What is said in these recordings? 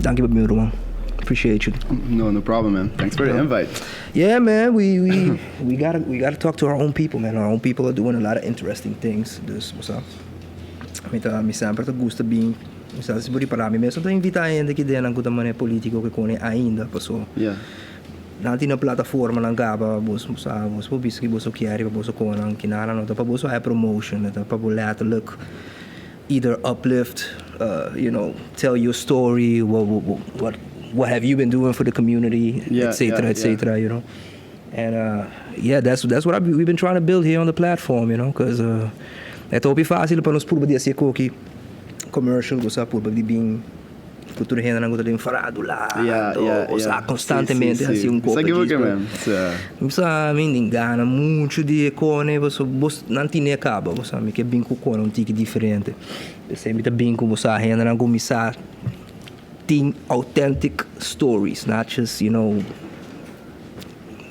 Danki pa bin, ruman. Appreciate you. No, no problem, man. Thanks for the invite. Yeah, man, we gotta talk to our own people, man. Our own people are doing a lot of interesting things. Dus, bo mi ta mi semper ta gusta bin. Mi sa si para mi mes ta invita hende cu den cu manera politico cu cune ainda, paso. Nan tin plataforma nan caba, bo sa, bo por bisa cu bo kier, bo con cu nada no ta pa bo haya promotion, ta pa bo letterlijk either uplift, tell your story, what have you been doing for the community, etc., etc. And yeah, that's what we've been trying to build here on the platform, because e ta facil pa nos purba di haci cu commercial, bo purba di bin cultura hende nan gusta di farándula, o sea, constantemente asina un poco. Sabi cu man. Sa mi engana mucho di cone, bo no tin caba, bo mi kier bin cu cone un tiki diferente. Semper ta bin cu bo hende nan cuminsa tin authentic stories, not just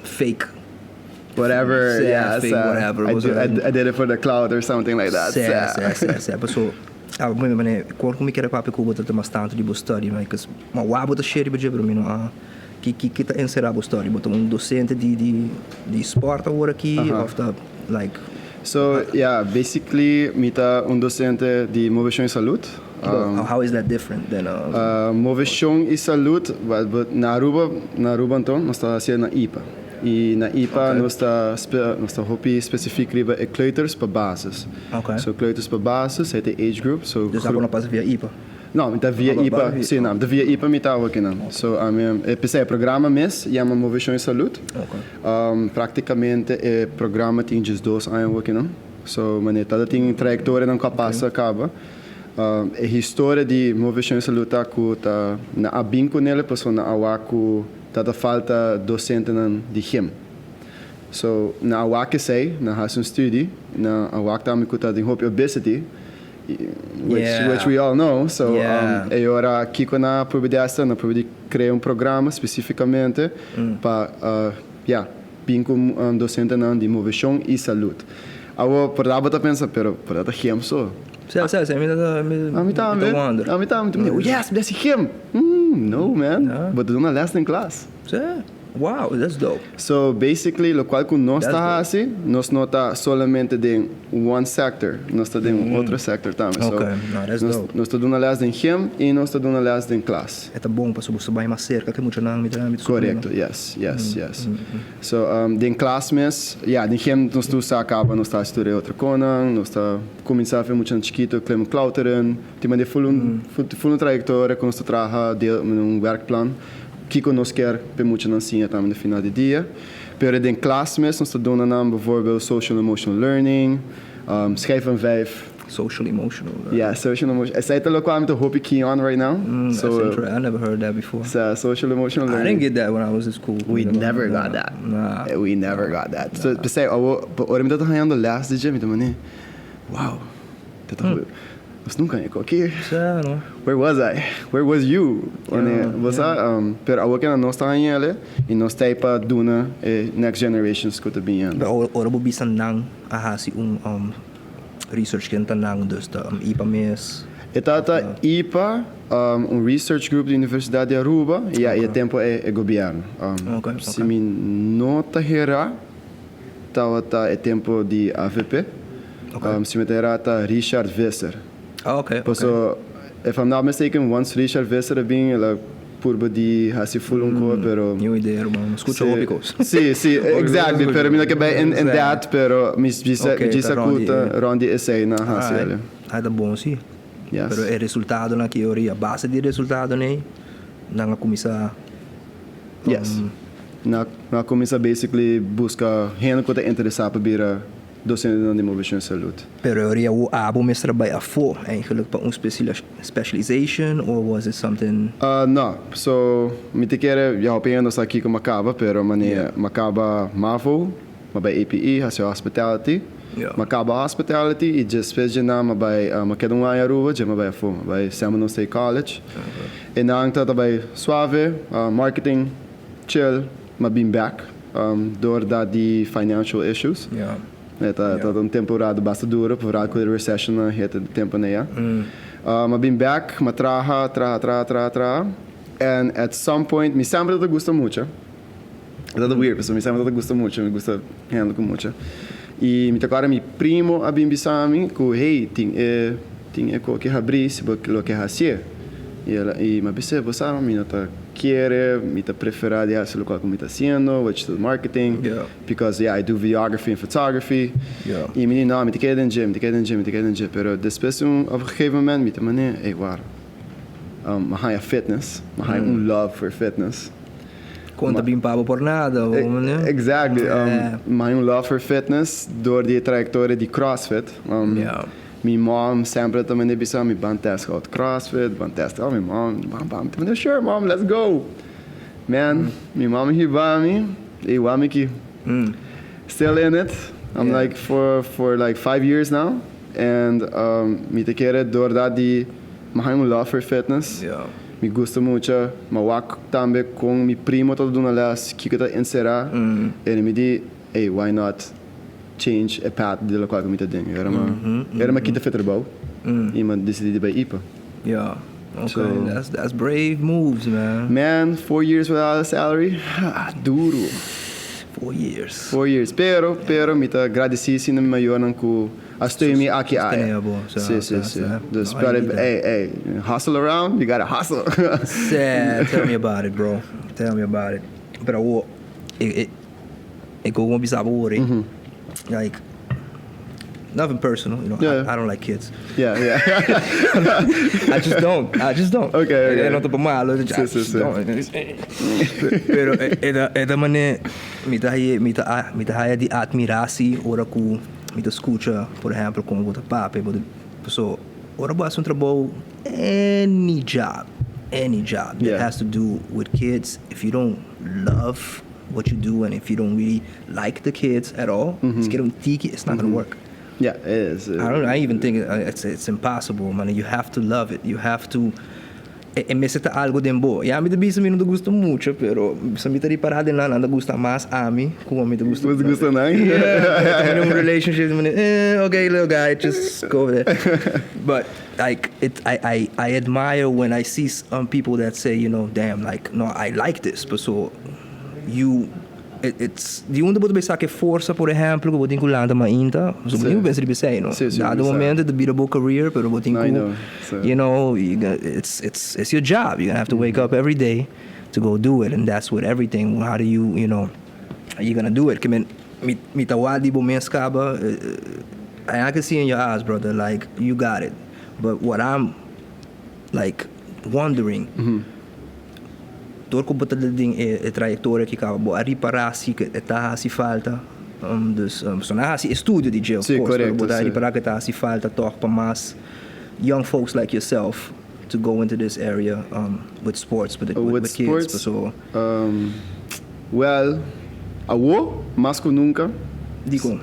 fake whatever, yeah, fake whatever. I did it for the clout or something like that. Si. Paso, ah, mi mane, con mi kier papia cu bo ta mas tanto di bo study, man, because ma wa bo ta share bo pero mi no ah ki ta encera bo study, bo ta un docente di sport awor aki of ta like So, yeah, basically, mi ta un docente di Movecion y Salud. How is that different than Movecion y Salud, but na Aruba anto, nos ta haciendo na IPA. Y na IPA nos ta hopi specific riba e kleuters pa basis. So kleuters pa basis, e age group. So Dus abo no pasa via IPA. No, mi ta via IPA, si, no, mi ta via IPA mi ta aki no. So, I mean, e PC, programa mes, yama Movecion y Salud. Practicamente e programa tin 12 aña aki no. So, mane, tabata tin trayectoria nan capaz caba. E historia di Movecion y Salud ta cu ta nan a bin cu ne, paso nan a wak cu ta falta docente nan di gym. So, nan a wak esey, nan a haci un studie, nan a wak tambe cu ta tin hopi obesity, which, which we all know. So, e ora kico nan a purba di nan a purba di crea un programa specificamente pa yeah, bin cu docente nan di Movecion y Salud. Awo, por ey ta pensa, pero por ta gym so. Si, mi ta mi Ami tambe. Mi wonder. Ami tambe. Oh, yes, that's gym. No, man. No. But duna les in class. Si. Wow, that's dope. So basically, locual cu nos That's ta dope. asina, nos no ta solamente den one sector, nos ta den otro sector tambe. So, Okay, no, that's nos, dope. Nos ta duna les den gym y nos ta duna les den klas. E ta bon pa bo bay mas cerca cu mucho nan mi ta Correcto, yes. So, den klas mes, ja, den gym nos ta caba, nos ta studia otro conan, nos ta cuminsa for mucho chikito, klim klauteren, tin di full un, full un trayectoria cu nos ta traha deel un werkplan, kico nos kier pa mucha nan siña tambe na final di dia. Pero den klas mes, nos ta duna nan bijvoorbeeld social emotional learning, schijf van vijf. Social emotional. Yeah, social emotional. Esey ta loke I'm hopi keen on right now. So, So, I never heard that before. So, social emotional I learning. didn't get that when I was in school. We never got that. Nah. We never got that. So, pensei, ora mi ta hayando les di mi ta wow. Ta Nos nunca a aki. Si, no? Where was I? Where was you? Yeah, bo pero awor cu nos ta hayando y nos ta pa duna e next generations cu ta bin. Pero ora bo bisa nan a hasi un research cu ta nan dus ta IPA mes. E ta IPA, un research group di Universidad di Aruba, y e tempo e gobierno. Si mi no ta hera, tabata e tempo di AVP. Si mi ta hera ta Richard Visser. Ah, okay. So, if I'm not mistaken, once Richard Visser bin, el a purba di hasi full un cos, pero Ningun idea, ruman. Scucha hopi cos. Si, exactly. Pero mi no kier bay in that, pero mi bisa bisa ta rond di, cu rond di esey nan hasi ele. Ah, ta bon si. Yes. Pero e resultado na teoria, base di resultado ne, nan a cuminsa Yes. Nan a cuminsa basically busca hende cu ta interesa pa bira docente di Movecion Salud. Pero teoria o abo mester bay afo eigenlijk pa un specialization or was it something? No, so mi ta kere ja op een aki cu m'a caba, pero mane m'a caba MAVO, m'a bay APE, hasi hospitality. M'a caba hospitality y despues di nan m'a bay m'a keda un aña Aruba, dje m'a bay afo, m'a bay Seminole State College. Y nan ta bay suave, marketing, chill, m'a bin back door dat di financial issues. Ta un temporada basta duro, vooral cu e recession na het tempo na ya. M'a bin back, m'a traha, traha, traha, traha, traha. And at some point, mi semper ta gusta mucha. Dat ta weird, pasobra mi semper ta gusta mucha, mi gusta handle cu mucha. Y mi ta acorda mi primo a bin bisa mi cu, hey, tin e, tin e coki habri si bo lo ke hacié. Y el a, y mi a bis'é, bo sa, mi no ta kere, mi ta prefera di haci locual cu mi ta haciendo, which is marketing. Because yeah, I do videography and photography. Y mi di, no, mi ta keda den dje, mi ta keda den dje, mi ta keda den dje. Pero despues un, op een gegeven moment mi ta mane, ey, wara. Mi a haña fitness, mi a haña un love for fitness. Kon ta bin pa bo por nada, bo mane? Exactly. Mi a haña un love for fitness door di e trayectoria di CrossFit. Mi mom semper ta manda bisa mi ban test out CrossFit, ban test out. Mi mom, ban, ban. Mi ta manda, sure mom, let's go. Man, mi mom hiba mi, e wak mi ki. Still in it. I'm like for like 5 years now. And mi ta kere door dat di mi haña un love for fitness. Mi gusta mucho. Mi a wak tambe con mi primo ta duna les, kiko ta encera. Y mi di, "Hey, why not change a path di loke mi ta den?" Era mi kita for trabou. Y mi decidi di bay IPA. Yeah. Okay, that's brave moves, man. Man, 4 years without a salary, ah, duro. 4 years. 4 years. Pero mi ta agradecido na mi mayornan cu a steun mi aki aya. Sostené bo, so, Si. Dus, No, pero, ainda. Hey, hey, hustle around, you gotta hustle. Sad. Tell me about it, bro. Tell me about it. Pero wo, e go won't be worry. Like, nothing personal. I don't like kids. I just don't. I just don't. No ta pa malo. I just don't. Pero e ta mane mi ta haya di admiratie ora ku mi ta scucha, por ehempel, con bo ta papia, bo ta so ora bo haci un trabou, any job that has to do with kids, if you don't love what you do and if you don't really like the kids at all, it's getting tiki, it's not gonna work. Yeah, it is. I don't. I even think it's impossible, man. You have to love it. You have to. E mester ta algo den bo. Ya mi ta bisa mi no gusta mucho, pero sa mi ta ripara den nan nan gusta mas ami cu mi ta gusta. Bo gusta nan? Yeah, in un relationship, mi, "Okay, little guy, just go over there." But like it, I admire when I see some people that say, "Damn, like, no, I like this," but so you it's di unda bo ta pensa cu forsa, por ehempel, cu bo tin cu lanta mainta, so bo pensa di pensa, no? Si, Dado bisa. Momento di bira bo career, pero bo tin I cu, know, so. It's your job. You're gonna have to wake up every day to go do it, and that's with everything. How do you, you know, are you gonna do it? Ke men, mi ta wak bo mes caba, I can see in your eyes, brother, like you got it. But what I'm like wondering, door cu bo ta den e trayectoria cu caba, bo a ripara si cu ta haci falta. Dus so nan a haci estudio di dje, of course, pero bo ta ripara cu ta haci falta toch pa mas young folks like yourself to go into this area with sports, With with kids. Sports? So, Well, awo, mas cu nunca. Dico,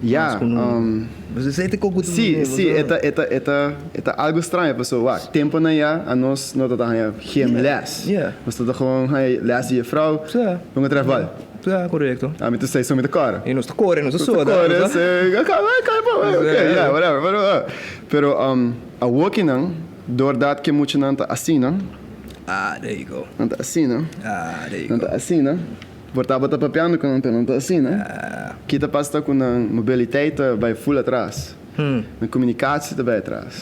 Yeah, mas cu nunca. Bo ta cu Si, e ta algo straño, pasobra, wak, tempo nan ya, anos no ta haya geen les. Nos ta gewoon haya les di juffrouw, un tref bal. Ja, corecto. Ami ta say so mi ta core. Y nos ta core, nos ta soda. Core, si, okay, okay, yeah, whatever, pero awokinan, doordat cu muchanan ta asina, Ah, there you go. Nan ta asina, Ah, there you nan go. Ta asina, por ta bo ta papiando cu nan, nan ta asina. Kita pasa cu nan mobiliteit ta bay full atras. Na comunicatie ta bay atras.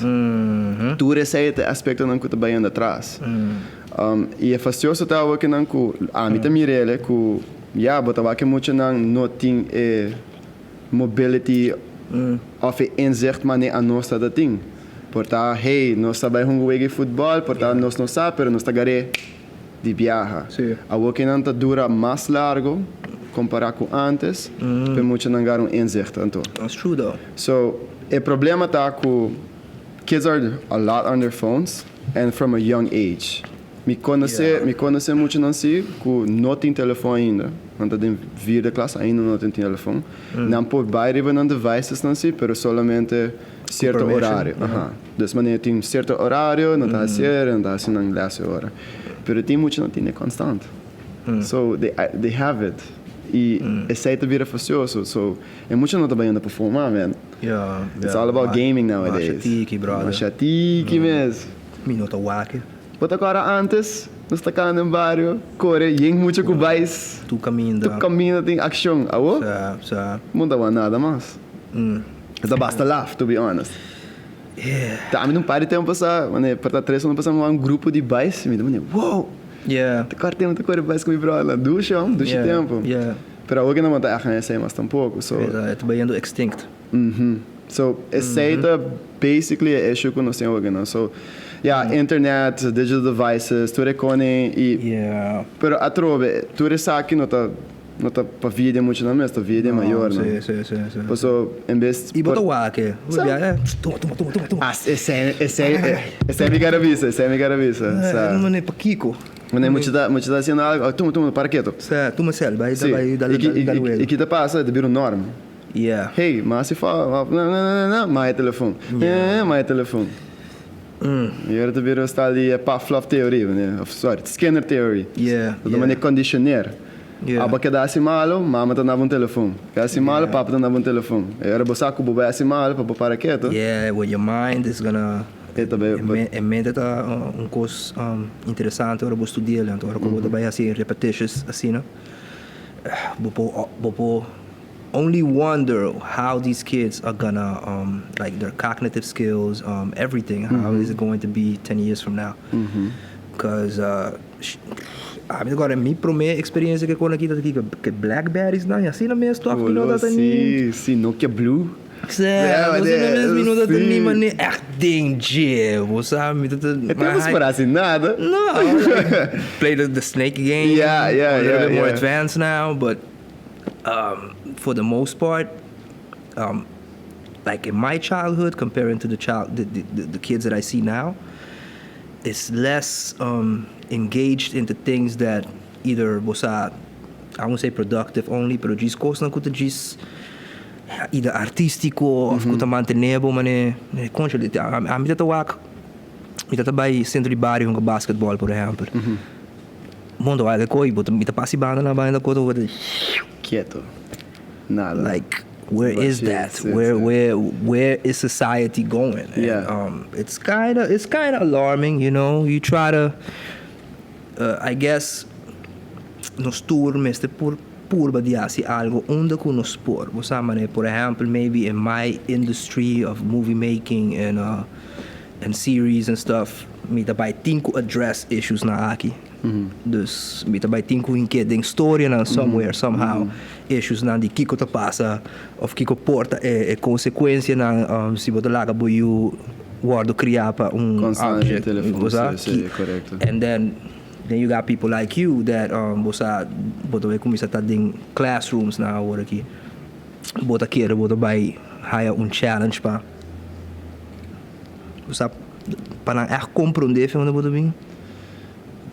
Tur esey aspectonan cu ta bay atras. Y e fastioso ta cu nan cu ami ta mir'ele cu ya bo ta wak muchanan no tin e mobility of e inzicht manera anos ta tin. Por ta, hey, nos ta bay hunga wega futbol, por ta nos no sa, pero nos ta gar'e di biaha. Awo nan ta dura mas largo compara cu antes, pa muchanan gara un inzicht anto. That's true though. So, e problema ta cu kids are a lot on their phones and from a young age. Mi conoce, mi conoce muchanan si cu no tin telefon ainda. Nan ta den vierde klas, ainda no tin telefon. Nan por bay riba nan devices nan si, pero solamente cierto permission. Horario. Aha. Dus wanneer tin cierto horario, nan ta haci, nan ta haci nan les ora. Pero tin muchanan tin constant. So they have it. Y esey ta bira fastioso. So, e muchanan no ta bayendo pa forma, man. It's all about gaming nowadays. Masha tiki, brother. Masha tiki mes. Mi no ta wak. But agora antes, Nos ta kana den bario, kore, yen mucha ku bais. Tur kaminda. Tur kaminda tin akshon. Awo? Sa, sa. Bo no ta wak nada mas. E ta basta laf, to be honest. Yeah. Ta ami un par di tempu pasá, manera por ta tres luna pasá, mi wak un grupo di bais, mi ta manera, wow! Yeah. Ta kòrta tempu ta kore bais ku mi bròder, dushi hòm, dushi tempu. Yeah. Pero awo ke no bo ta ègt esei mas tampoko, so. E ta bayendo extinct. So, esei ta basically e issue ku nos tin awo no. So, ya, internet, digital devices, tur e kone i. Yeah. Pero atrobe, tur esaki no ta, no ta pa via di e muchanan mes, ta via di e mayornan. Si, si, si, si. Paso, en bes. I bo ta wak e. Sa. Tuma, tuma, tuma, tuma, tuma. Ah, esei, esei, esei mi kere bisa, esei mi kere bisa. Sa. Mane, pakiko? Mane, mucha ta, mucha ta hasiendo algo, tuma, tuma, para keto. Sa, tuma sel, bai, bai, dal, dal, dal wega. I ki ta pasa? E ta bira un norm. Yeah. Hey, ma si fa, na na na na, ma e telefon. Yeah. Ma e telefon. Y ora ta bira sta di e Pavlov theory, mane, of sorry, Skinner theory. Yeah, Ta mane conditioneer. Yeah. Abo keda hasi malo, mama ta naba un telefon. Keda hasi malo, papa ta naba un telefon. Y ora bo sa cu bo bai hasi malo, pa bo para keto. Yeah, well your mind is gonna. E ta bai. E mente ta un cos interesante ora bo studia, anto ora cu bo ta bai hasi repetitious asina, bo por, bo por. Only wonder how these kids are gonna like their cognitive skills everything how is it going to be ten years from now cause ami ta kòrda mi promé experiencia ku e kos aki ta kiko ke blackberries nan y asina mes tòg mi no tabata ni Si Nokia blue Si asina mes mi no tabata ni mane ègt den dje bo sa mi ta E tempu por hasi nada No play the snake game Yeah yeah a little bit more advanced now but. For the most part like in my childhood comparing to the child the the kids that I see now is less engaged into things that either bo sa I won't say productive only pero djis kosnan ku ta djis either artístiko of ku ta mantené bo manera koncho ami ta ta wak mi ta ta bai sentro di bario hunga basketball por ehèmpel. Bon ta wak e koy bo ta mi ta pasa e banda na banda koto bo ta Kieto. Nada. Like where is that? Where where where is society going? Yeah. And it's kinda it's kinda alarming you know you try to I guess nos tur mester por purba di hasi algo unda ku nos por. Bo sa manera por ehempel maybe in my industry of movie making and and series and stuff mi ta bai tin ku address issues nan aki dus mi ta bai tin ku hink'é den storianan somewhere somehow issues nan di kiko ta pasa of kiko por ta e konsekuensianan si bo ta laga bo yu wòrdu kriá pa un object bo sa and then then you got people like you that bo sa bo ta bai kuminsá ta den classrooms nan awor aki bo ta kere bo ta bai haya un challenge pa. Bo sa pa nan ègt komprondé fe unda bo ta bin?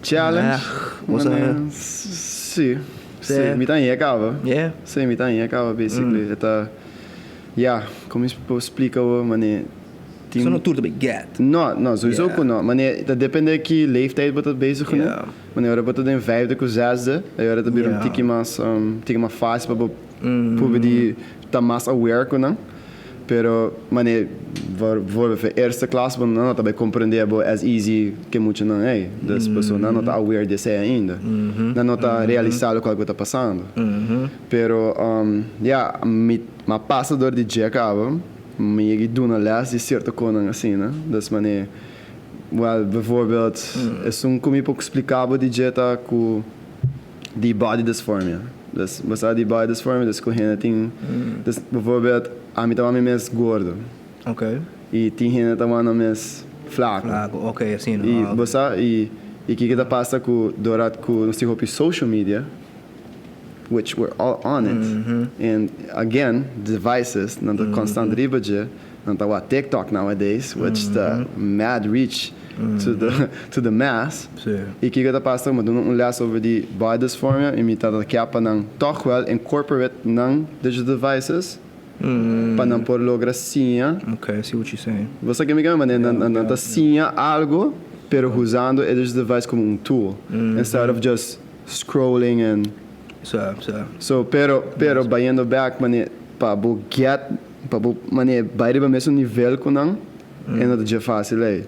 Challenge? Bo sa. Sí, sí. Mi ta hañ'é kaba. Yeah. Sí, mi ta hañ'é kaba basically. E ta, ya, kon mi por splika bo manera tin. So no tur ta bay get. No, no, sowieso ku no. Manera ta depende ki leeftijd bo ta bezig kuné. Manera ora bo ta den vijfde ku zesde, e ora ta bira un tiki mas, tiki mas fásil pa bo purba di ta mas aware ku nan. Pero mane bijvoorbeeld for eerste klas bo nan no ta bay comprende bo as easy ke muchanan ey. Dus pasobra nan no ta aware di esey ainda. Nan no ta realisa locual cu ta pasando. Pero ya, mi a pasa door di dje caba, mi yega duna les di cierto conan asina. Dus mane, well, bijvoorbeeld esun cu mi por splica bo di dje ta cu. Di body dysphormia. Dus bo sa di body dysphormia, dus ku hende tin, dus bijvoorbeeld ami ta wak mi mes gordo. Ok. I tin hende ta wak nan mes flako. Flako, ok, asina. I bo sa, i i kiko ta pasa ku doordat ku nos tin hopi social media, which we're all on it, and again, devices, nan ta konstant riba dje. Nan ta wak TikTok nowadays, which ta mad reach to the to the mass. I kiko ta pasa? Mi a duna un les over di body dysphoria i mi ta kia pa nan tòg wèl incorporate nan digital devices pa nan por logra siña. Okay, I see what you're saying. Bo sa ke mi ke manda? Nan ta siña algo pero usando e digital device komo un tool instead of just scrolling and. Sa, sa. So, pero, pero bayendo back mane pa bo get. Pa bo manera bai riba mesun nivel ku nan, e no ta dje fásil ei.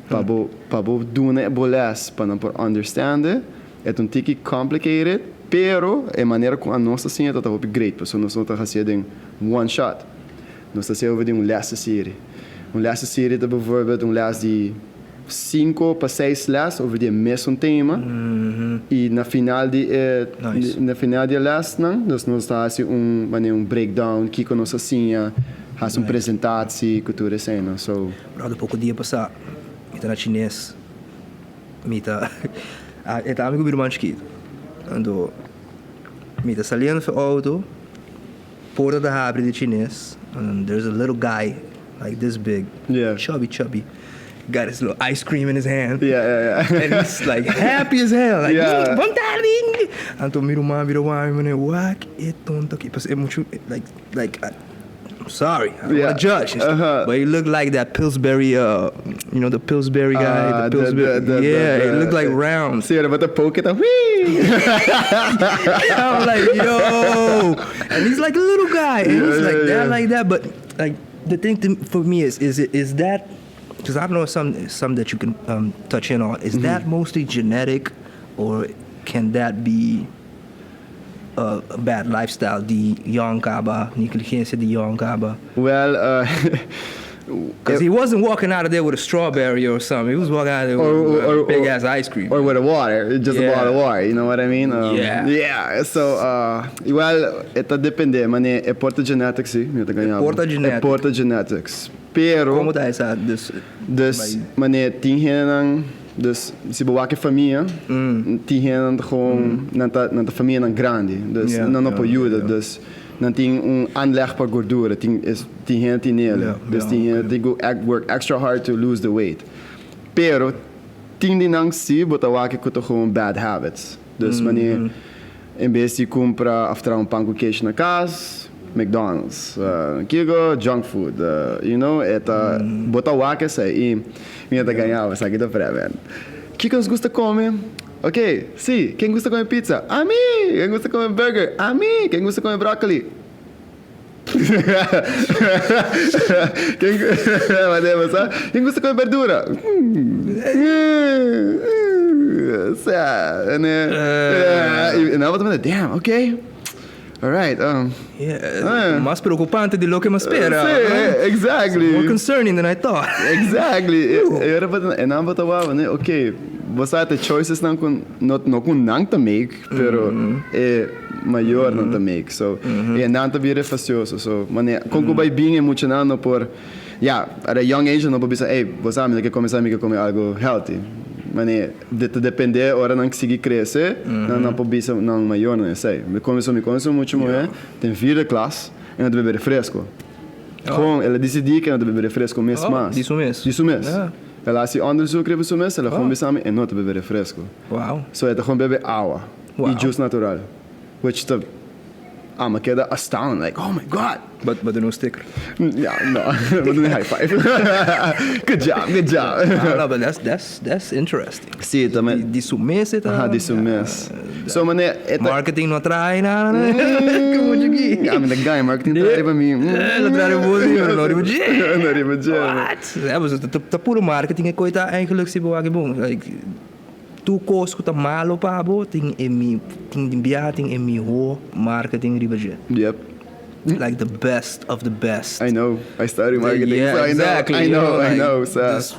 Pa bo pa bo duna e bo les pa nan por understand e, e ta un tiki complicated, pero e manera cu anos ta siña ta ta hopi great pasobra nos no ta hacié den one shot. Nos ta hacié over di un les serie. Un les serie ta bijvoorbeeld un les di cinco pa seis les over di e mesun tema y na final di e na final di e lesnan nos nos ta haci un manera un breakdown kico nos a siña, haci un presentatie cu tur eseinan. So. Brother, poko dia pasá mi ta na chines, mi ta e ta ami ku mi ruman chikitu. Anto mi ta saliendo for outo, porta ta habri di chines, and there's a little guy like this big, chubby chubby, got his little ice cream in his hand, and he's like happy as hell, like bon tardi! Anto mi ruman bira wak mi manera, wak e tonto aki, pasobra e muchu like like. I'm sorry, I don't wanna judge, but he look like that Pillsbury, uh, you know the Pillsbury guy, the Pillsbury, yeah, he look like round. Sí, ora bo ta poke ta wii. I'm like, yo, and he's like a little guy, and he's like that, like that, but like the thing to, for me is, is is that, because I don't know some that you can touch in on, is that mostly genetic, or can that be a bad lifestyle di young caba, negligencia di young caba? Well, Because he wasn't walking out of there with a strawberry or something. He was walking out of there with a big ass ice cream. Or with a water, just a bottle of water, you know what I mean? Yeah. Yeah, so, well, e ta depende, mane e por ta genetics si, mi ta gaña bo. E por ta genetics. E por ta genetics, pero. Como ta esa? Dus. Dus, mane tin hendenan. Dus si bo wak e famia, tin hendenan ta gewoon, nan ta nan ta famianan grandi, dus nan no por yuda, dus nan tin un aanleg pa gordura, tin es tin hende tin nele, dus tin hende tin ku work extra hard to lose the weight. Pero tin di nan si bo ta wak ku ta gewoon bad habits, dus manera en bes di kumpra of traha un pan ku kesh na kas, McDonald's, kiko, junk food, you know, e ta, bo ta wak esei i mi no ta gaña bo, esaki ta pre man. Kiko nos gusta kome? Ok, si, ken gusta kome pizza? Ami! Ken gusta kome burger? Ami! Ken gusta kome broccoli? Ken Ken gusta come berdura? Sa, ene. Y nan bo ta damn, ok. Alright. Yeah, mas preocupante di loke mi a spera. Sí, exactly. More concerning than I thought. Exactly. E nan bo ta wou, ok, bo sa e choices nan cu no cu nan ta make, pero e mayornan ta make. So, e nan ta bira fastioso. So, manera, con cu bay bin e muchanan no por, ya, at a young age no por bisa, ey, bo sa mi ta ke come sa, mi ke come algo healthy. Manera, de ta depende ora nan sigui crece, nan nan por bisa nan mayornan esey. Mi come so, mi come so mucho muher den vierde klas e no ta bebe refresco. Gewoon, el a dicidi cu e no ta bebe refresco mes mas. Di su mes? Di su mes. El a haci onderzoek riba su mes, el a gewoon bisa mi e no ta bebe refresco. Wow. So e ta gewoon bebe awa y juice natural. Which ta ami a keda astound like oh my God. But but no sticker. Ja, no. Bo duna high five. Good job, good job. No, no, but that's that's that's interesting. Si, ta me. Di su mes e ta. Aha, di su mes. So mane e ta. Marketing no a traha nada. Como chiki. Ami ta gana marketing ta traha riba mi. Ta traha riba bo si, pero no riba dje. No riba dje. What? Ja, ta ta puro marketing e koe ta eigenlijk si bo wak e bon. Like. Tur kos ku ta malo pa bo tin e mi tin di bia tin e miho marketing riba dje. Yep. Like the best of the best. I know, I study marketing yeah, so I know, exactly, I you know, I like, know, so. Dus,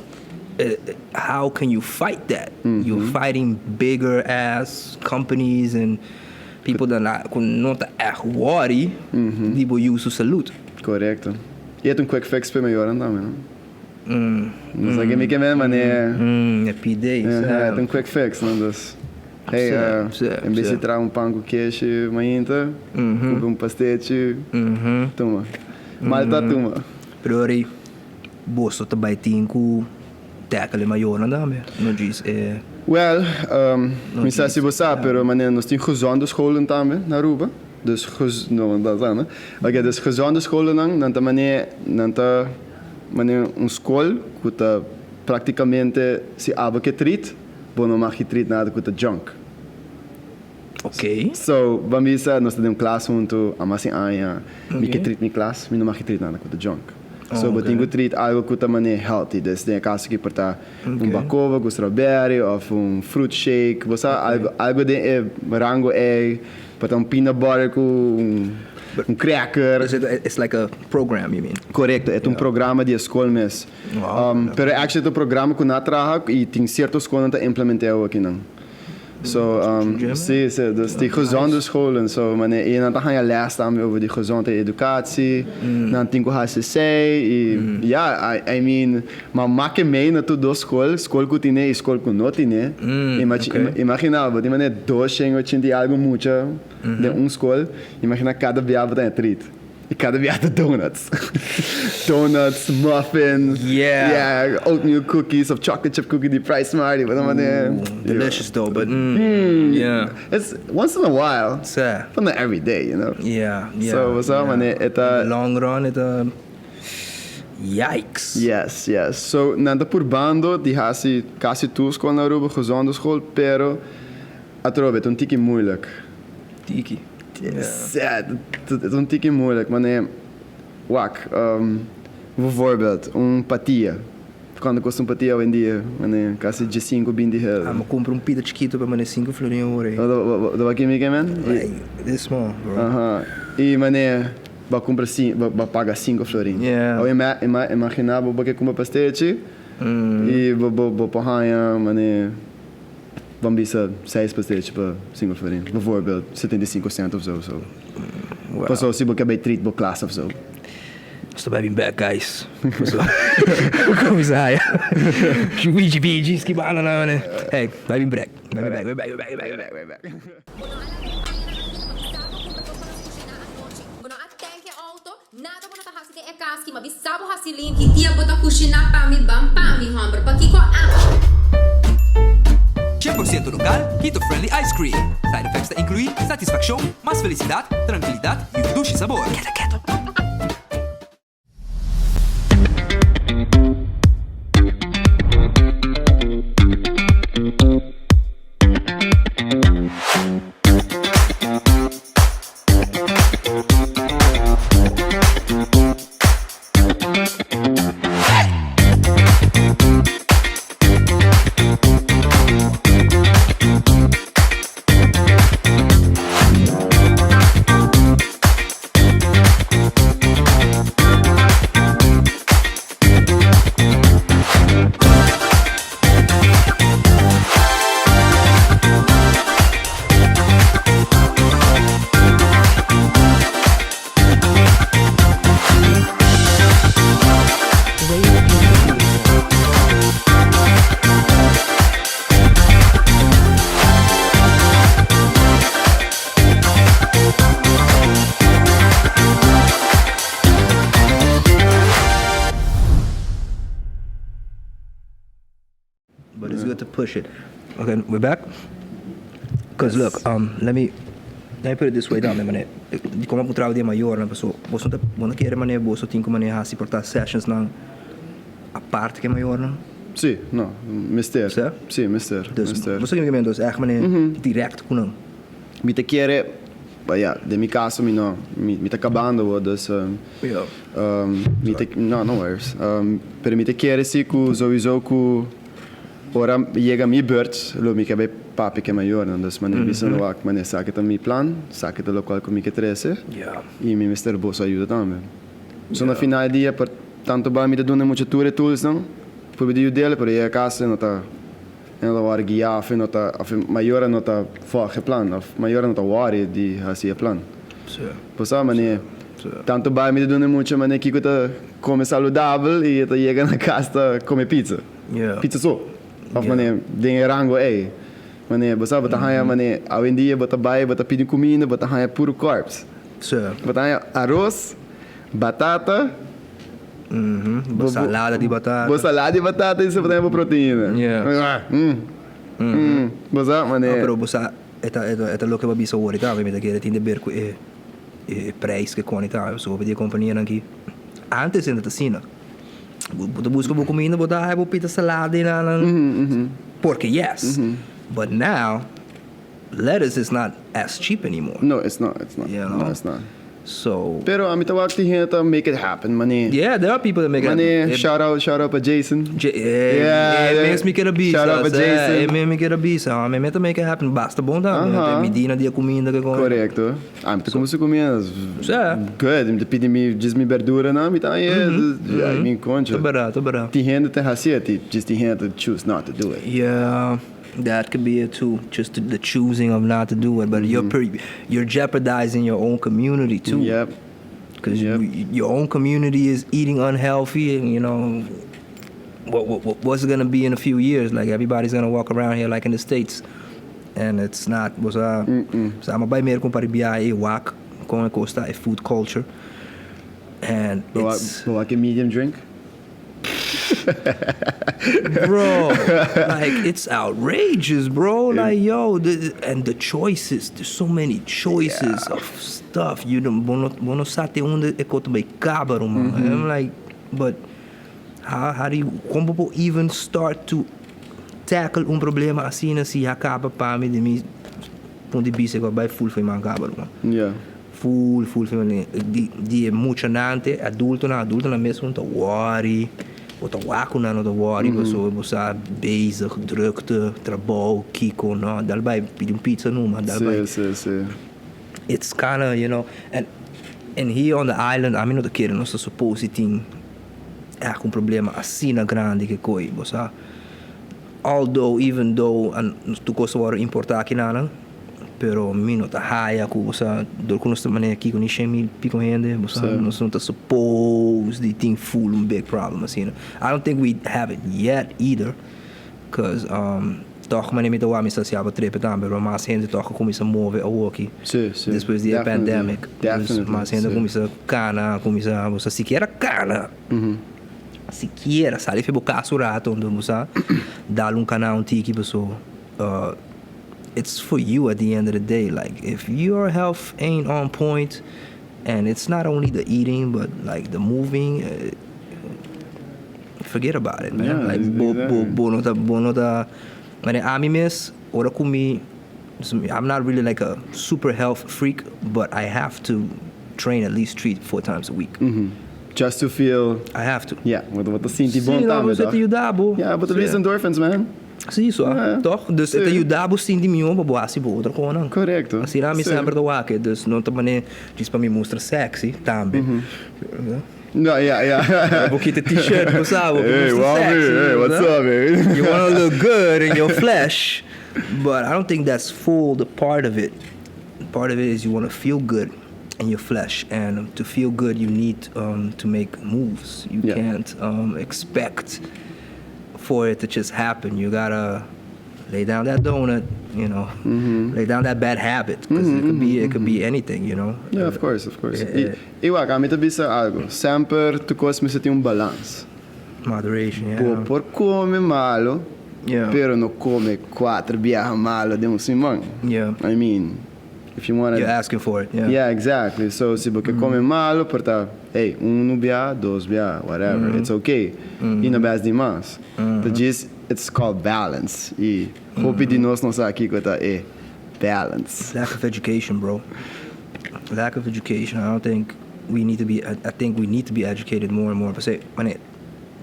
how can you fight that? You're fighting bigger ass companies and people that na ku no ta ègt worry di bo yu su salud. Korekto. I e ta un quick fix pa e mayornan tambe, no? No sa ke mi ke men manera. E pide, sa. Ta un quick fix, no? Dus, hey, en bes di traha un pan ku keshi mainta, kumpra un pastechi, tuma. Mal ta tuma. Pero ora ei, boso ta bai tin ku tackle e mayornan tambe, no djis e. Well, mi sa si bo sa, pero manera nos tin gezonde scholen tambe na Aruba. Dus gez, no, dat sa, no? Oké, dus gezonde scholennan, nan ta manera, nan ta. Manera un skol ku ta praktikamente si abo ke treat, bo no mag ki treat nada ku ta junk. Ok. So, ban bisa nos ta den un klas huntu, a mas di aña, mi ke treat mi klas, mi no mag ki treat nada ku ta junk. So bo tin ku treat algo ku ta manera healthy. Dus den e kaso aki por ta un bakoba ku strawberry of un fruit shake. Bo sa algo algo den e rango ei. Por ta un peanut butter ku un cracker. Dus it's like a program you mean? Korekto, e ta un programa di e skol mes. Pero actually e ta un programa ku nan a traha i tin sierto skolnan ta implement'é awokinan. So, si, si, dus di gezonde scholen, so, mane, i nan ta haña les tambe over di gezondheid educatie, nan tin ku hasi esei, i ya, I mean, ma make mei na tur dos skol, skol ku tine i skol ku no tine, imagina bo tin mane 280 i algu mucha den un skol, imagina kada bia bo ta haña treat. I kada bia ta donuts. Donuts, muffins, yeah, oatmeal cookies of chocolate chip cookie di Price Smart. I manera. Delicious though, but mm, yeah. It's once in a while. Sa. But not every day, you know. Yeah, yeah. So, what's up, man? E ta. In the long run, e ta. Yikes. Yes, yes. So, nan ta purbando di hasi kasi tur skol na Aruba gezonde skol, pero atrobe ta un tiki moeilijk. Tiki. Ja, het is un tiki moeilijk, mane, wak, bijvoorbeeld, un patia. Cuanto kosta un patia hoy en dia? Mane, casi diescinco, binti gulden. Ah, mi cumpra un pita chikito pa mane cinco florin awor ey. Dat wak kimi ke men? Like, this small, bro. Aha. Y mane, bo cumpra cin, bo paga cinco florin. Yeah. Awor imagina bo bo ke cumpra pastechi, y bo bo por haña mane. Ban bisa seis pastechi pa cinco florin, bijvoorbeeld 75 cent of zo, so. Well. Paso si bo ke bay treat bo klas of zo. Nos ta bay bin bek guys. Paso cuminsa haya Luigi Bigi ski banda nan mane. Hey, bay bin brek. Bay bin bek, bay bek, bay bek, bay bek. Bo no a laga e añanan ainda pa bisa bo ku ta pa nos kushiná anochi. Bo no a tank e outo, nada bo no ta hasi den e kas ki ma bisa bo hasi limpi. Ki dia bo ta kushiná pa mi? Ban pa mi, hòmber. Pakiko a. 100% lokal, Keto Friendly Ice Cream. Side effects ta inkluí satisfakshon, mas felisidat, trankilidat i un dushi sabor. Keda keto! But it's good to push it. Okay, we're back? Because look, um, let me let me put it this way tambe, mane. Di como ku traba di e mayornan, paso boso ta bo no kere mane boso tin ku mane hasi por ta sessionsnan aparte ku e mayornan. Sí, no, mester. Sa? Sí, mester, Dus mester. boso tin ku dus ègt mane direct ku nan. Mi ta kere, ba ya, den mi kaso mi no, mi mi ta kabando awor, dus Ja. mi ta, no, no worries. Pero mi ta kere si ku souiso ku ora yega mi beurt lo mi ke bai papia ku e mayornan. Dus manera bisa nan wak, manera esaki ta mi plan, esaki ta lokual ku mi ke trese Ja. i mi mester boso ayuda tambe. So na final di dia por tanto ba mi ta duna mucha tur e toolsnan purba di yud'el pero yega kas e no ta e no ta wòrdu guiá òf e no ta òf e mayornan no ta vòg e plan òf mayornan no ta wòri di hasi e plan. Bo sa manera tanto ba mi ta duna mucha manera kiko ta kome saludabel i e ta yega na kas ta kome pizza. Pizza so òf manera den e rango ei. Manera bo sa bo ta haña manera awendia bo ta bai bo ta pidi kuminda bo ta haña puru carbs. Bo ta haña aros, batata, Bo salada di batata. Bo salada di batata i bo ta haña bo proteina. Bo sa manera. No, pero bo sa e ta e ta loke bo a bisa awor tambe, mi ta kere tin deber ku e e prijs ke koni tambe, pasobra hopi di e kompanianan aki antes enta ta asina. Bo ta buska bo kuminda, bo ta haña bo pita salada i nan, porque yes, but now. Lettuce is not as cheap anymore. No, it's not, it's not. You know? No, it's not. So. Pero ami ta wak tin hende ta make it happen, mane. Yeah, there are people that make it happen. Mane, shout out, shout out pa Jason. J yeah, e mes mi keda bisa. Shout out pa Jason. E mes mi keda bisa. Ami ta make it happen. Basta bon tambe. Uh -huh. Midina di e cuminda ke come. Correcto. Ami ta come su comida. Yeah. Good. Mi ta pidi mi just mi berdura nan, mi ta yeah, mm -hmm. I mean, concho. Ta berdad, ta berdad. Tin hende ta haci it, just tin hende ta choose not to do it. Yeah. That could be it too, just the choosing of not to do it, but you're per, you're jeopardizing your own community too. Because your own community is eating unhealthy, and you know what, what's it gonna be in a few years? Like everybody's gonna walk around here like in the states, and it's not. Was so I'm a bai meer compare i wak con costa e food culture, and it's Bo wak e medium drink? bro, like it's outrageous, bro. Like yo, and the choices. There's so many choices of stuff. You don't bo no sa te unda e cos ta bay caba, man. I'm like, but how do you, con bo even start to tackle un problema asina si a caba pa mi di mi punto di bista cu bay full man caba, man. Full, full, full. Di emocionante, adulto na mesmo ta worry. Bo ta wak na no ta worry, mm -hmm. bo sa bezig, drukte, trabou, kiko, no. Dal bay pidi un pizza numa, dal bay. Si, si. It's kind of, and here on the island, I mean, no ta kere, nos suppose tin echt un problema asina grandi cu coi, bo sa. Although, even though, tur cos ta importa aki nan, pero mi no ta haya cu bo sa, door cu nos ta manera aki cu ni 100,000 pico hende, bo sa, nos no ta suppose di tin full un big problem asina. I don't think we have it yet either, cause toch manera mi ta wak mi sa si aba trepe tambe, pero mas hende toch cuminsa move awo aki. Si, si. Despues di pandemic. Mas hende cuminsa cana, cuminsa, bo sa, sikiera cana. Sikiera sali for bo cas un rato, anto bo sa, dal un cana un tiki paso it's for you at the end of the day. Like if your health ain't on point, and it's not only the eating, but like the moving, forget about it, man. Like bo bo no ta bo no ta. Mane ami mes, ora cu mi, I'm not really like a super health freak, but I have to train at least 3, 4 times a week. Just to feel. I have to. Yeah, bo ta sinti bon Si, tambe, no, ta yuda bo. Yeah, but the endorphins, man. Si, so, toch? Dus e ta yuda bo sinti miho pa bo hasi bo otro cosnan. Asina mi semper ta wak, dus no ta mane djis pa mi mustra sexy tambe. No, yeah. Bo kita t-shirt, bo sabi, Hey, mustra wow, sexy. Hey, what's up, man? You wanna look good in your flesh, but I don't think that's full the part of it. Part of it is you wanna feel good in your flesh, and to feel good, you need to make moves. You can't expect for it to just happen. You gotta lay down that donut, lay down that bad habit, because it could be anything. Yeah, of course, of course. Y wak, ami ta bisa algo. Semper tur cos mester tin un balance. Moderation, yeah. Bo por come malo, pero no come cuater biaha malo den un siman. I mean, if you wanna You're asking for it, yeah. Yeah, exactly. So, si bo come malo, por ta, hey, un bia, dos bia, whatever. It's okay. Y no bes demas. But just, it's called balance. Y hopi di nos no sa kico ta e balance. Lack of education, bro. Lack of education. I don't think we need to be. I think we need to be educated more and more. Pasobra, mane,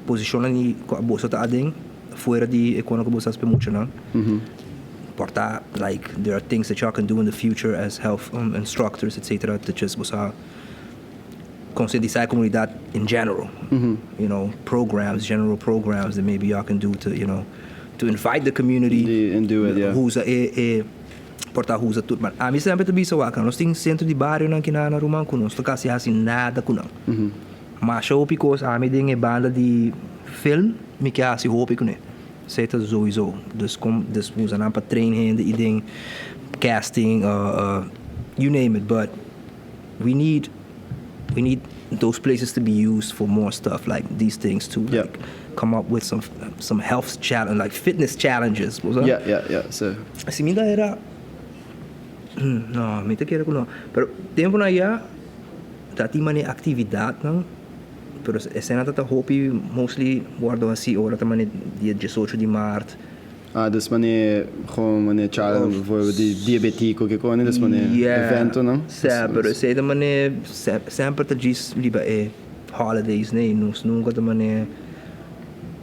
posicion ni boso ta aden fuera di economico boso ta mucho no. Por ta, like there are things that y'all can do in the future as health instructors, etc. To just boso concientisa e comunidad in general. Programs, general programs that maybe y'all can do to invite the community. And do it, yeah. Usa e por ta usa tur. Maar ami semper ta bisa wak, nos tin centro di bario nan aki na ruman cu nos ta casi hasi nada cu nan. Mas hopi cos ami den e banda di film, mi kier hasi hopi cu ne. Esey ta sowieso. Dus kom dus usa nan pa train hende y den casting, you name it, but we need those places to be used for more stuff like these things too. Like come up with some health challenge, like fitness challenges. Yeah. So, Si mi era, no, mi ta kere cu no. Pero tempo nan ya ta tin mane actividad nan. Pero esey ta hopi mostly wordo asina ora ta mane dia 18 di maart. Ah, dus mane gewoon mane charla bijvoorbeeld di diabetico ke koni, dus mane eventonan. Sa, pero esei ta mane semper ta djis riba e holidays nee, nos nunca ta mane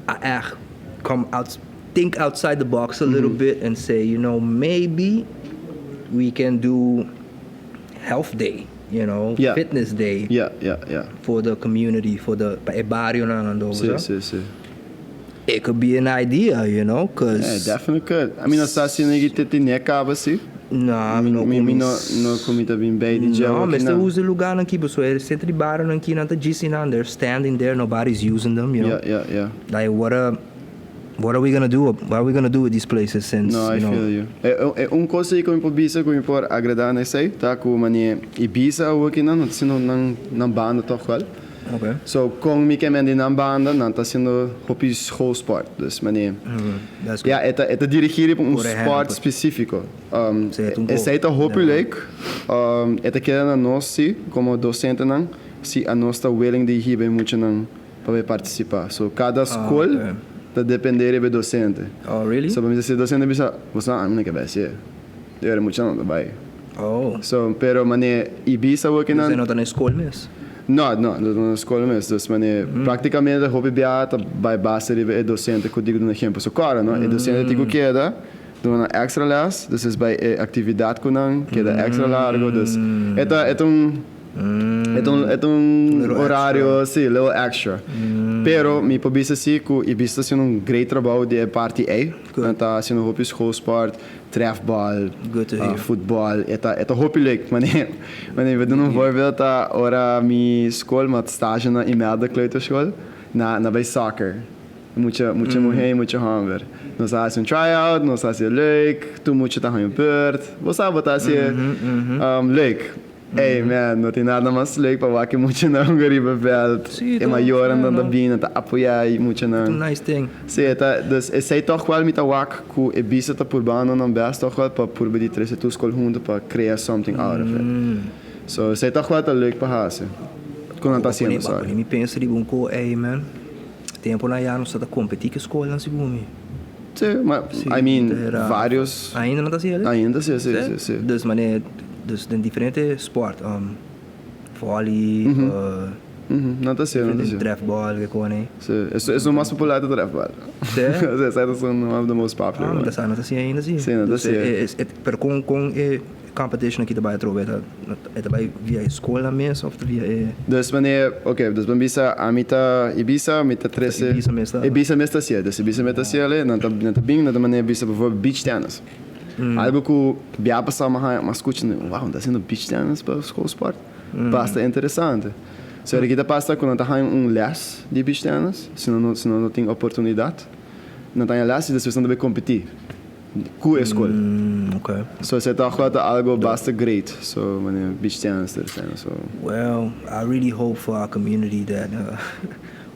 a echt come out, think outside the box a little bit and say, maybe we can do health day, fitness day for the community, for the pa e barionan ando, sa. Si, si, si. It could be an idea, cause. Yeah, it definitely could. I mean, nos ta haciendo e te tene caba si. No, mi no Mi mi no no cu mi ta bin bay di dje No, awor mester kinan. usa e lugarnan aki, pasobra e centro di barionan aki nan ta djisi nan, they're standing there, nobody's using them. Yeah, yeah, yeah. Like, what a, what are we gonna do, what are we gonna do with these places since, No, I you know. feel you. E e un cos ei cu mi por bisa cu mi por agrada na esey ta cu mane Ibiza awor kinan no ta haciendo nan nan banda toch wel. Okay. So con mi ke men di nan banda, nan ta haciendo hopi schoolsport. Dus mane, That's good. ja, e ta e ta dirigi riba un Por sport ehempel. specifico. Esey ta un Esey ta hopi Ja. leuk. E ta keda na nos si, como docentenan, si anos ta willing di hiba e muchanan pa bay participa. So cada school ta depende riba e docente. Oh, really? So pa mi si e docente bisa, bo sa, ami no ke bay haci'e. E ora e muchanan ta bay. Oh. So, pero mane Ibiza awor Dus kinan. e no ta na e school mes? No, no, no ta na skol mes. Dus mane praktikamente hopi biaha ta bai base riba e docente ku digu duna ejemplo. So kòrda no, e docente tin ku keda duna nan extra les, dus es bai e aktividat ku nan keda extra largo. Dus e ta e ta un e ta un e ta un horario, si, little extra. Pero mi por bisa si ku Ibiza ta haciendo un great trabou di e parti ei. Nan ta haciendo hopi schoolsport. Trefbal, futbol, e ta e ta hopi leuk. Mane mane mi duna un voorbeeld ta ora mi skol mi a stage na Imelda kleuterschool na na bay soccer. Mucha mucha muhe y mucha homber. Nos a haci un try out, nos a haci e leuk, tur mucha ta haña un beurt. Bo sa bo ta haci leuk. Ey man, no tin nada mas leuk pa wak e muchanan ku riba veld. Sí, E mayornan ta bini, nan ta apoyá e muchanan. Ta un nice thing. Sí, e ta, dus esei tòg wèl mi ta wak ku e bisa ta purbando nan bèst tòg wèl pa purba di trese tur skol huntu pa krea something out of it. So esei tòg wèl ta leuk pa hasi. Ku nan ta hasiendo, sorry. Bo pone mi pensa riba un ko ey man. Temponan ya nos ta ta kompetí ku e skolnan segun mi. Sí, ma I mean varios. Ainda nan ta hasi el? Ainda sí, sí, sí, sí. Dus mane, dus den diferente sport, volley, Nan ta hasi, nan ta hasi. Trefbal, ke kon ei. Sí, esun mas popular ta trefbal. Sí? Sí, esei ta esun one of the most popular Ah, mi ta sa nan ta hasi ainda sí. Sí, nan ta hasi. Pero kon kon e competition aki ta bai atrobe? E ta bai via e skolnan mes of ta via e. Dus wanneer, oke, dus ban bisa ami ta Ibiza, mi ta trese. Ibiza mes ta. Ibiza mes ta hasié, dus Ibiza mes ta hasié ale, nan ta nan ta bin, nan ta manera bisa bijvoorbeeld beach tennis. Algo ku bia pasá mi a haña, mi a skucha, wow, nan ta hasiendo beach tennis pa schoolsport? Basta interesante. So esaki ta pasa ku nan ta haña un les di beach tennis, si nan no si nan no tin oportunidat, nan ta haña les i despues nan ta bai kompetí. Ku e skol. Okay. So esei tòg lo ta algo basta great. So manera beach tennis ta esei so. Well, I really hope for our community that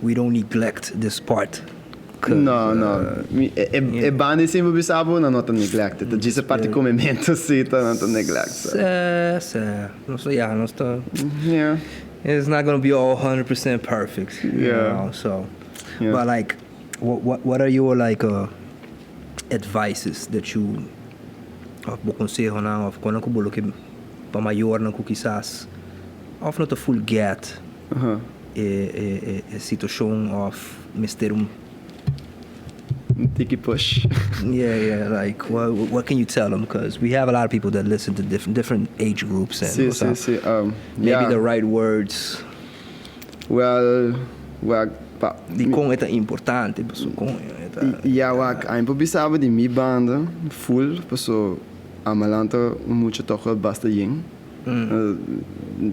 we don't neglect this part. No, no. Mi e banda esei mi por bisa bo nan no ta neglect. Ta djis e parti komementu si ta nan ta neglect. Sè, sè. Nos ta ya, nos ta. Yeah. It's not gonna be all 100% perfect. Yeah. You know, so. But like, what what are your like advices that you of bo consehonan of konan ku bo lo ke pa mayornan ku kisas of no ta full get e e e situacion of mester un tiki push. Yeah, yeah, like what what can you tell them cause we have a lot of people that listen to different different age groups and Si, si, si. Maybe the right words. Well, wak pa. Dikon e ta importante paso kon e ta. Ya wak, ami por bisa bo di mi banda full paso Amalan ta un mucha tòg wel basta yen.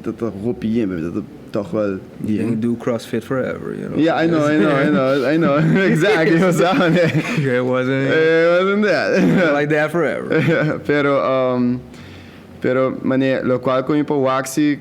Ta ta hopi yen pero ta tòg wel yen. You can do crossfit forever you know. Ya I know I know I know I know exactly bo sa It wasn't It wasn't that. Like that forever. Pero pero mane lokual ku mi por wak si.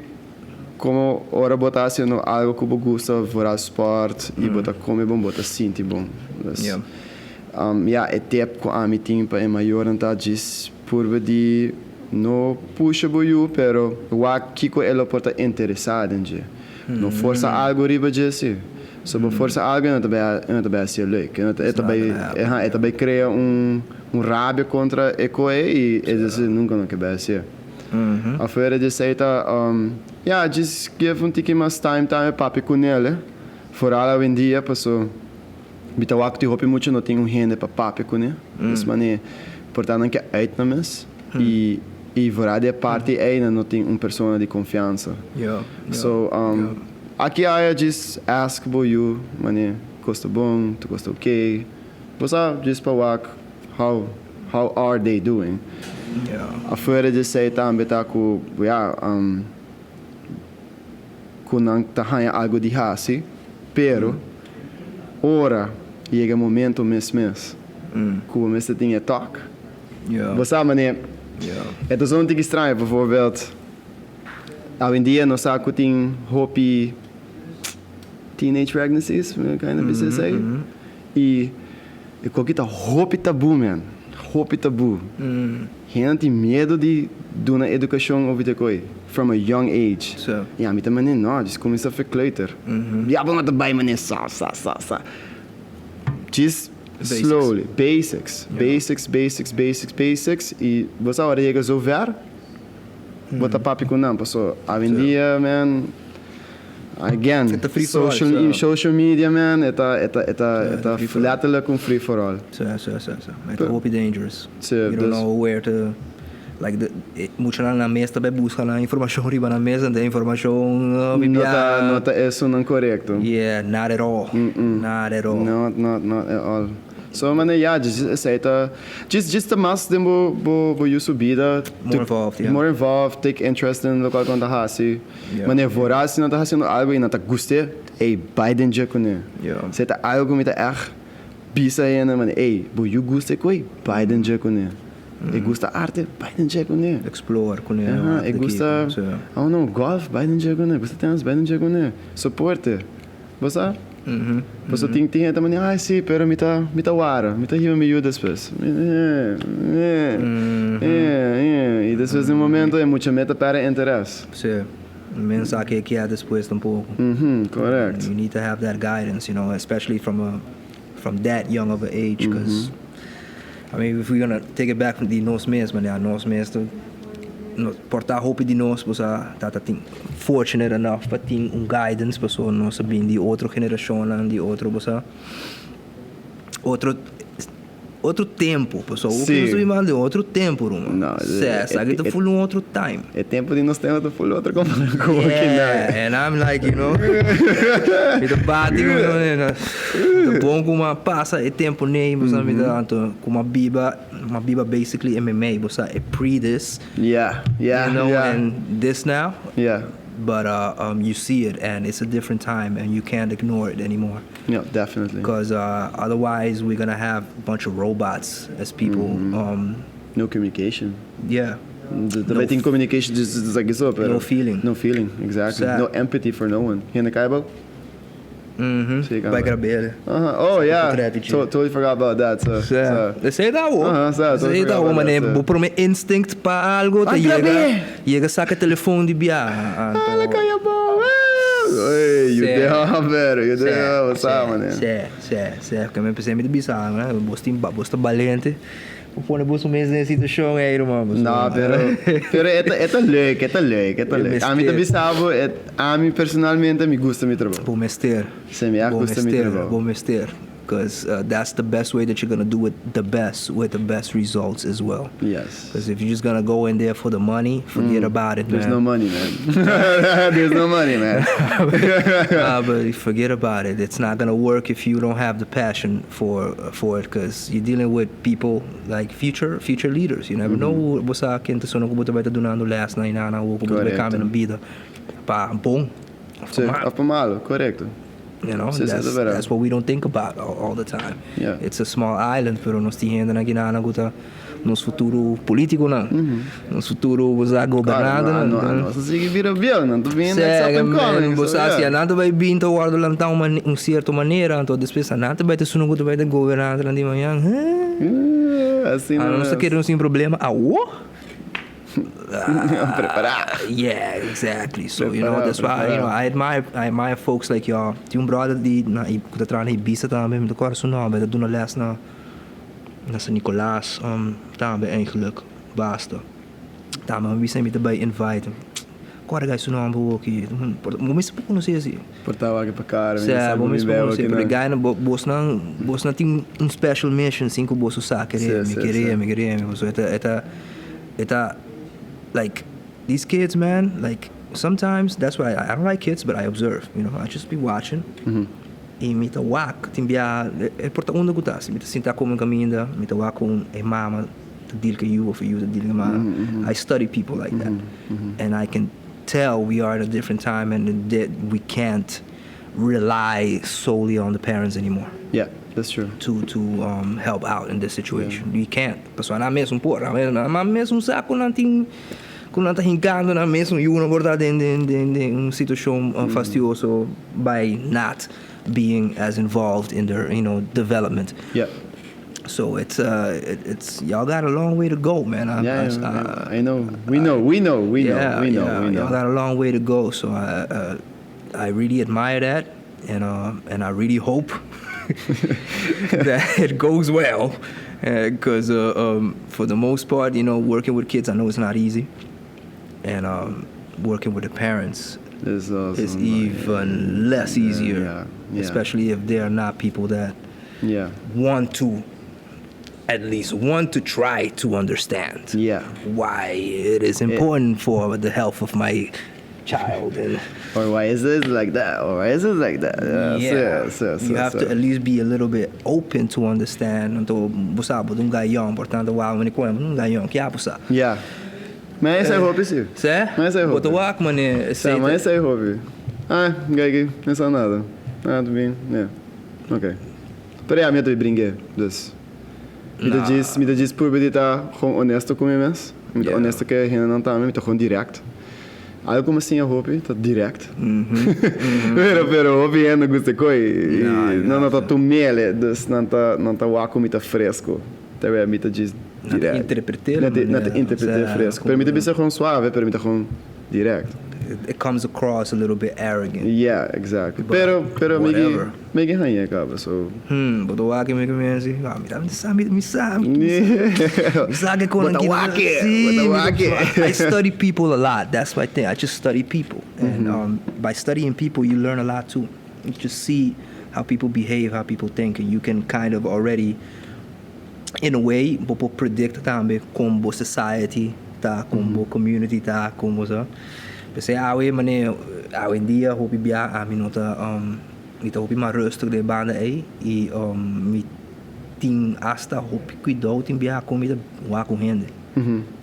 Como ora bo ta haciendo algo cu bo gusta, vooral sport, y bo ta come bon, bo ta sinti bon. Dus, ya, e tip cu ami tin pa e mayornan ta djis purba di No pusha bo yu, pero wak kiko e lo por ta interesá den dje. No forsa algu riba dje si. So bo forsa algu e no ta bai e no ta bai hasié leuk. E no ta e ta bai eha e ta bai krea un un rabia kontra e koe i e disi nunka no ke bai hasié. Afuera di esei ta ya djis give un tiki mas time tambe papia kunel foral awendia paso Mi ta wak tin hopi mucha no tin un hende pa papia kuné. Dus mane por ta nan ke uit nan mes i i vooral di e parti ei nan no tin un persona di konfiansa. So aki aya djis ask bo yu mane kos ta bon, tur kos ta oké. Bo sa djis pa wak how how are they doing. Afuera di esei tambe ta ku ya ku nan ta haña algu di hasi, pero ora yega e momento mes mes ku bo mester tin e tok, bo sa manera e ta zon tiki straño. Bijvoorbeeld, awendia nos sa ku tin hopi teenage pregnancies, mi kind of bisa esei, i e koki ta hopi tabú man, hopi tabú. Hende tin miedu di duna edukashon over di koi from a young age. I ami ta manera, no, djis kuminsá verkleuter. Diabel no ta bai manera sa, sa, sa, sa. Djis slowly, basics, basics, basics, basics, basics, i bo sa ora yega zover, bo ta papia ku nan. Paso awendia, man, again, social, social media, man, e ta, e ta, e ta, e ta letterlijk un free for all. Sa, sa, sa, sa. E ta hopi dangerous. You don't know where to like the muchanan nan mes ta bay busca nan informacion riba nan mes anto e informacion No ta no ta esunnan corecto. Yeah, not at all. Not at all. Not not not at all. So mane ya djis esey ta djis djis ta mas den bo bo bo yu su bida. More involved, yeah. More involved, take interest den locual cu nan ta haci. Mane vooral si nan ta haciendo algo y nan ta guste, ey bay den dje cune. Esey ta algo cu mi ta echt. Bisa hende manera, ey, bo yu gusta e koe? Bai den dje kuné. E gusta arte? Bai den dje kuné. Explore kuné. Aha, e gusta, I don't know, golf? Bai den dje kuné. Gusta tennis? Bai den dje kuné. Soporte. Bo sa? Pasobra tin tin hende ta manera, ay si, pero mi ta, mi ta wara, mi ta hiba mi yu despues. I despues di un momento e mucha meta pèrdè interes. Sí. Mensahe e kier despues tampoco. Correct. You need to have that guidance, you know, especially from a from that young of a age, cause I mean if we gonna take it back di nos mes, manera nos mes ta nos por ta hopi di nos bo sa ta ta tin fortunate enough pa tin un guidance pasobra nos a bin di otro generacionnan di otro bo sa otro Otro tempo, pasobra hopi nos ta biba den otro tempo ruma. No, Sè, esaki ta full un otro time. E tempo di nos tempo ta full otro compará ku aki nan. Yeah, and I'm like, you know, mi ta bati ku mi ta bon ku mi a pasa e tempo nei, bo sa mi ta anto ku mi a biba, mi a biba basically e meimei, bo sa e pre this, Yeah, yeah, you know, yeah. and this now. Yeah. But you see it and it's a different time and you can't ignore it anymore. Yeah, definitely. Because otherwise we're gonna have a bunch of robots as people. No communication. Yeah. No tin communication just like so, pero No feeling. No feeling, exactly. Sa. No empathy for no one. Hende kai bo? Mhm. Bai grabele. Aha. Oh, yeah. Totally forgot about that. So, Sa. Esei ta awo. Esei ta awo, mane bo prome instinct pa algo ta yega, yega saka telefon di biaha. Anto. Ala kai abou. Ey, you deha pero, you deha bo sa mane. Se, se, se. Ke mi pensé mi ta bisa algo, bos tin, bos ta balente. Bo pone boso mes den e situacion ey ruman. No, pero, pero e ta, e ta leuk, e ta leuk, e ta leuk. Ami ta bisa bo, e, ami personalmente mi gusta mi trabou. Bo mester. Si, mi a gusta mi trabou. Bo mester, cause that's the best way that you're gonna do it the best with the best results as well. Yes. Cause if you're just gonna go in there for the money, forget about it, man. There's no money, man. There's no money, man. Nah, but forget about it. It's not gonna work if you don't have the passion for for it, cause you're dealing with people like future future leaders. You never know bo sa ken ta esnan ku bo ta bai ta dunando les na inana o ku bo ta bai kambia nan bida pa bon of pa malo. Of pa malo, korekto. You know, that's that's what we don't think about all the time. It's a small island pero nos tin hendenan kinanan ku ta nos futuro politiconan, nos futuro bo sa gobernantenan. Claro, no, nos a sigui bira bieu, nan ta bini next up and coming. Bo sa si anan ta bai bin ta wordo lanta un un cierto manera, anto despues anan ta bai ta esun ku ta bai ta gobernantenan di mañan. Asina mes. Nos ta kere nos tin problema awo? Prepará. Yeah, exactly. So, you know, Prepará, that's why, you know, prepará. I admire folks like y'all. Tin un brother di na ku ta traha na Ibisa tambe, mi ta kòrda su nòmber, ta duna les na San Nicolas tambe eigenlijk. Basta. Tambe mi bisa mi ta bai invite. Kòrda guy su nòmber aki. Bo mes por konosé asina. Portava aki pa kara. Si, bo mes por konosé. Pero guy no bosnan tin un special mission sin ku boso sa kere, mi kere, mi kere, mi so eta like these kids, man, like sometimes that's why I don't like kids, but I observe. I just be watching. I mi ta wak, tin bia, e por ta unda ku ta, si mi ta sinta kome kaminda, mi ta wak ku e mama ta deal ku yu of yu ta deal ku mama. I study people like that. And I can tell we are at a different time and that we can't rely solely on the parents anymore Yeah, that's true. to help out in this situation. We can't. Pasobra nan mes por, nan mes sa ku nan tin ku nan ta hinkando nan mes yu no por ta den un situashon fastioso by not being as involved in their development. So it's y'all got a long way to go, man. Yeah, I know. We know. We know. We know. We know. We Y'all know. Got a long way to go. So I really admire that, and I really hope that it goes well, because for the most part, working with kids, I know it's not easy, and working with the parents This is also is even less easier, especially if they are not people that want to at least want to try to understand why it is important for the health of my child and Or why is this like that? Or why is it like that? Yeah. Si, You have to at least be a little bit open to understand. Anto, bo sa, bo un guy young, portanto, wow, mani ko, un guy young, kya bo sa. Yeah. Mas esei hopi si. Si? Mas esei hopi. Bo ta wak, man, Si, mas esei hopi. Ah, kijk, no is nada. Ah, bem, yeah. Oké. Pero ja, mi ta bringa, dus. Mi ta djis, mi ta djis purba di ta gewoon honesto ku mi mes. Mi ta honesto ku hende nan tambe, mi ta gewoon direct. Algo ku asina hopi, ta direct. Pero hopi hende gusta koi. No, No, no ta tu mele, dus nan ta wak ku mi ta fresco. Terwijl mi ta djis Nan ta direct. interpretá Nan ta interpretá fresco. Pero mi ta bisa gewoon suave, pero mi ta gewoon direct. It comes across a little bit arrogant. Yeah, exactly. But Pero mi whatever. Mi haña kaba, so. Bo ta wak mi mi ah, mi sa mi sa mi sa ku Bo ta wak, Si, bo ta wak. I study people a lot. That's my thing. I just study people, and by studying people, you learn a lot too. You just see how people behave, how people think, and you can kind of already, in a way, bo por predict tambe kon society ta, kon community ta, kon sa. Pesei awe mane awendia hopi bia ami no ta mi ta hopi mas rustig den banda ei i mi tin hasta hopi kuidou tin bia kon mi ta wak ku hende.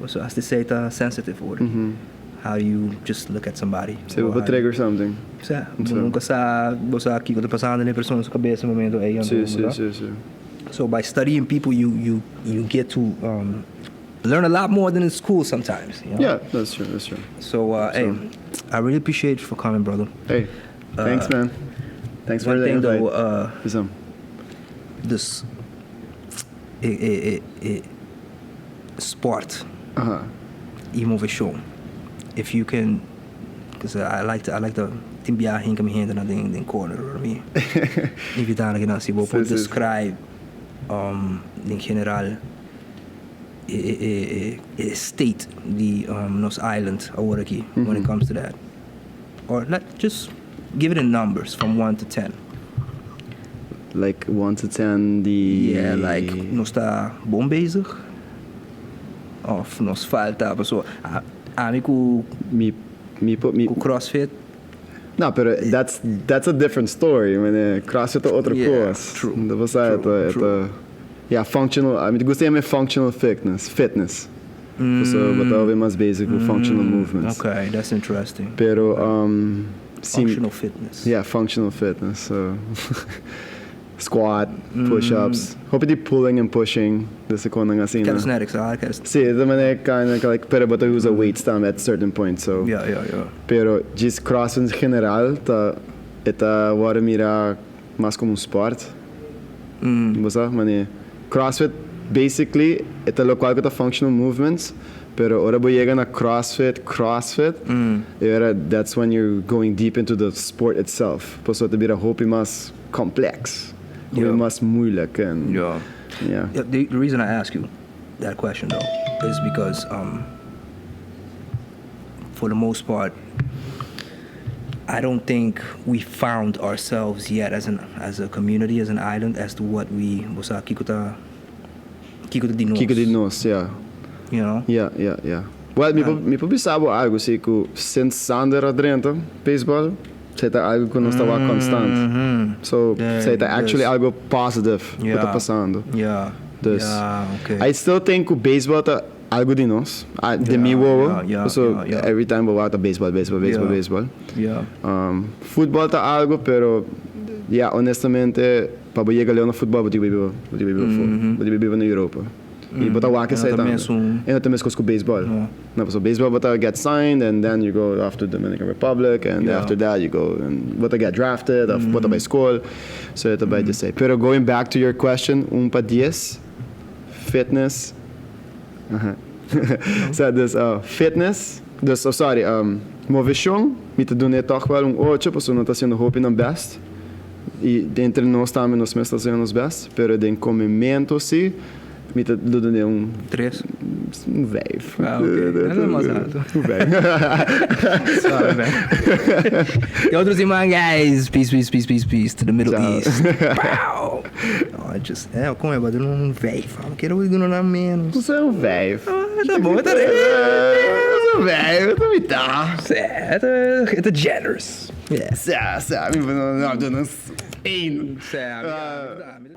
So as they say ta sensitive or how you just look at somebody. Si, bo trigger something. Si, bo nunka sa, bo sa kiko ta pasando den e persona su kabes e momento ei. Si. So by studying people, you get to learn a lot more than in school sometimes. You know? Yeah, that's true, that's true. So hey, I really appreciate you for coming, brother. Hey, thanks, man. Thanks for One the thing invite. though, Listen. This sport, moveshon. If you can, because I like to tin bia hinka mi hende na den corner or mi. Invitá ku nan si bo por describe in general e state di nos island awor aki when it comes to that. Or let just give it in numbers from 1 to 10. Like 1 to 10, the... Yeah, like nos ta bon bezig. Of nos falta, so ami ku Mi ku CrossFit. No, pero that's a different story. I mean, CrossFit ta otro kos. True. Bo sa, True. Ta, yeah, functional, I mean, gusta di functional fitness, fitness. So, but ta mas basic functional movements. Okay, that's interesting. Pero si, Functional fitness. Yeah, functional fitness. So squat, push-ups. Hopi di pulling and pushing. Dus kon asina. Calisthenics, I like calisthenics. Si, the manera kind of like, pero bo ta usa weights tambe at certain point, so. Pero djis CrossFit en general ta ta awor mira mas komo un sport. Bo sa, manera CrossFit basically ta loke ta functional movements. Pero ora bo yega na CrossFit, CrossFit, e ora that's when you're going deep into the sport itself. Pasobra ta bira hopi mas complex, hopi mas moeilijk en yeah. The reason I ask you that question though is because um, for the most part I don't think we found ourselves yet as an as a community, as an island, as to what we, bo sa, kiko ta kiko ta di nos. Kiko di nos, yeah. You know? Yeah, yeah, yeah. Well, mi por, mi por bisa bo algo si ku since Sander a drenta baseball, esei ta algo ku nos ta wak constant. So, esei ta actually algo positive ku ta pasando. Yeah. Dus, Yeah, okay. I still think ku baseball ta algo di nos, den mi wowo, paso every time bo wak ta baseball, baseball, baseball, baseball. Futbol ta algo, pero ya honestamente pa bo yega leu na futbol bo tin ku biba, bo tin ku biba afó, bo tin ku biba na Europa. I bo ta wak esei tambe. E no ta meskos ku baseball. No, paso baseball bo ta get signed and then you go off to Dominican Republic and after that you go and bo ta get drafted of bo ta bai skol. So e ta bai djesei. Pero going back to your question, un pa dies, fitness. Sa dus fitness, dus oh sorry, moveshon mi ta dun'e tòg wèl un ocho pasobra no ta hasiendo hopi nan bèst i entre nos tambe nos mes ta hasiendo nos bèst, pero den komementu si mi ta lo dun'e un Tres. Un vijf. Ah ok, no ta mas alto. Un vijf. Suave man. Te otro siman guys, peace peace peace peace peace to the middle east. Pow! No, just, eh, con e bata un vijf. Amo kere bo duna nan menos. Bo sa un vijf. Ah, ta bon, ta re. Un vijf, ta mitá. Sa, ta, ta generous. Yeah. Sa, sa, mi no duna un. Sa, mi ta, mi ta.